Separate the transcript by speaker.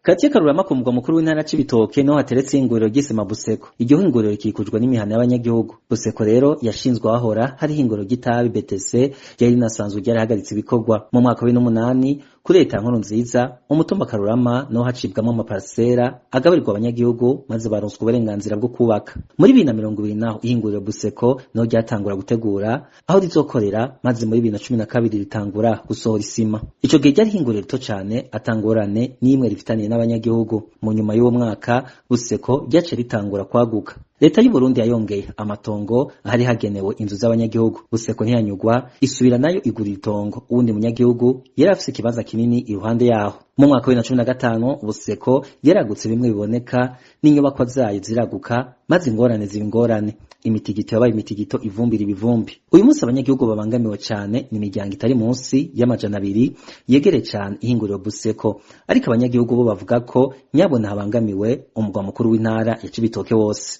Speaker 1: Quartier Karurama ku mugwa mukuru w'intara Cibitoke niho hateretse ihinguriro ry'isima Buseko. Iryo hinguriro rikikujwe n'imihana y'abanyagihugu. Buseko rero yashinzwe ahahora hari ihinguriro ry'itabi BTC ryari rinasanzwe ryarahagaritse ibikorwa. Mu mwaka wa 2008 kuri leta nkuru nziza umutumba Karurama niho hacibwamwo amaparsera agaburirwa abanyagihugu maze baronswa uburenganzira bwo kubaka. Muri 2020 naho ihinguriro Buseko niho ryatangura gutegura aho rizokorera maze muri 2012 ritangura gusohora isima. Ico gihe ryari ihinguriro rito cane atangorane n'imwe rifitaniye n'abanyagihugu. Mu nyuma y'uwo mwaka Buseko ryaciye ritangura kwaguka. Leta y'u Burundi yayongeye amatongo ahari hagenewe inzu z'abanyagihugu. Buseko ntiyanyugwa isubira nayo igura itongo uwundi munyagihugu yari afise ikibanza kinini iruhande yaho. Mu mwaka wa 2015 Buseko yaragutse bimwe biboneka n'inyubakwa zayo ziraguka maze ingorane ziba ingorane. Imitigito yabaye imitigito ivumbira ibivumbi. Uyu munsi abanyagihugu babangamiwe cane ni imiryango itari munsi y'200 yegereye cane ihinguriro Buseko. Ariko abanyagihugu bo bavuga ko nyabona habangamiwe umugwa mukuru w'intara ya Cibitoke wose.